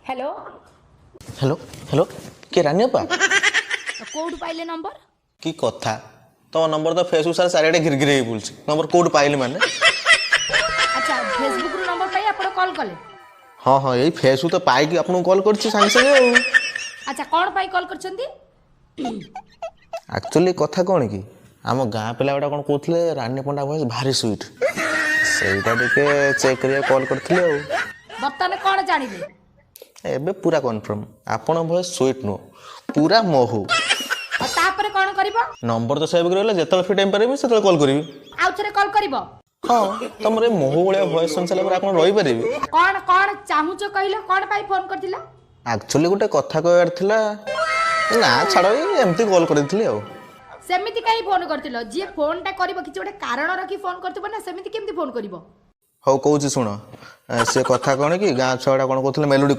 Hello. Hello, hello, କିଏ, ରାନୀ ଅପା? କୋଉଠୁ ପାଇଲେ ନମ୍ବର? କି କଥା, ତମ ନମ୍ବର ତ ଫେସବୁକ୍ ସାରା ଚାରିଆଡ଼େ ଘିରି ଘିରି ହେଇ ବୁଲୁଛି। ନମ୍ବର କୋଉଠୁ ପାଇଲି ମାନେ? ଆଚ୍ଛା, ଫେସବୁକରୁ ନମ୍ବର ପାଇ ଆପଣ କଲ୍ କଲେ? ହଁ, ଏଇ ଫେସବୁକ୍ ତ ପାଇକି ଆପଣଙ୍କୁ କଲ୍ କରିଛି ସାଙ୍ଗେ ସାଙ୍ଗେ ଆଉ। ଆଚ୍ଛା, କ'ଣ ପାଇଁ କଲ୍ କରିଛନ୍ତି? ଆକ୍ଚୁଆଲି କଥା କ'ଣ କି, ଆମ ଗାଁ ପିଲା ଗୁଡ଼ା କ'ଣ କହୁଥିଲେ, ରାନୀ ପଣ୍ଡା ଭଏସ୍ ଭାରି ସୁଇଟ୍। ସେଇଟା ଟିକେ ଚେକ୍ କରିବାକୁ କଲ୍ କରିଥିଲି ଆଉ। ବର୍ତ୍ତମାନ କ'ଣ ଜାଣିଲେ? ଏବେ ପୁରା କନଫର୍ମ, ଆପଣଙ୍କ ଭଏସ୍ ସୁଇଟ୍ ନୁହଁ, ପୁରା ମହୁ। ଆଉ ତାପରେ କ'ଣ କରିବ? ନମ୍ବର ତ ସେଭ୍ ରହିଲା, ଯେତେବେଳେ ଫ୍ରି ଟାଇମ୍ ପାରିବି ସେତେବେଳେ କଲ୍ କରିବି। ଆଉ ଥରେ କଲ୍ କରିବ? ହଁ, ତମର ଏ ମହୁ ଭଳିଆ ଭଏସ୍ ଶୁଣି ସାରିଲା ପରେ ଆପଣ ରହିପାରିବେ? କ'ଣ କ'ଣ ଚାହୁଁଛ କହିଲ, କ'ଣ ପାଇଁ ଫୋନ୍ କରିଥିଲ? ଆକ୍ଚୁଆଲି ଗୋଟେ କଥା କହିବାର ଥିଲା। ନା ଛାଡ଼, ଏଇ ଏମିତି କଲ୍ କରିଥିଲି ଆଉ। ସେମିତି କାହିଁ ଫୋନ୍ କରିଥିଲ? ଯିଏ ଫୋନ୍ଟା କରିବ କିଛି ଗୋଟେ କାରଣ ରଖି ଫୋନ୍ କରିଥିବ ନା, ସେମିତି କେମିତି ଫୋନ୍ କରିବ? ହଉ, କହୁଛି ଶୁଣ। ସେ କଥା କ'ଣ କି, ଗାଁ ଛୁଆଟା କ'ଣ କହୁଥିଲେ, ମେଲୋଡ଼ି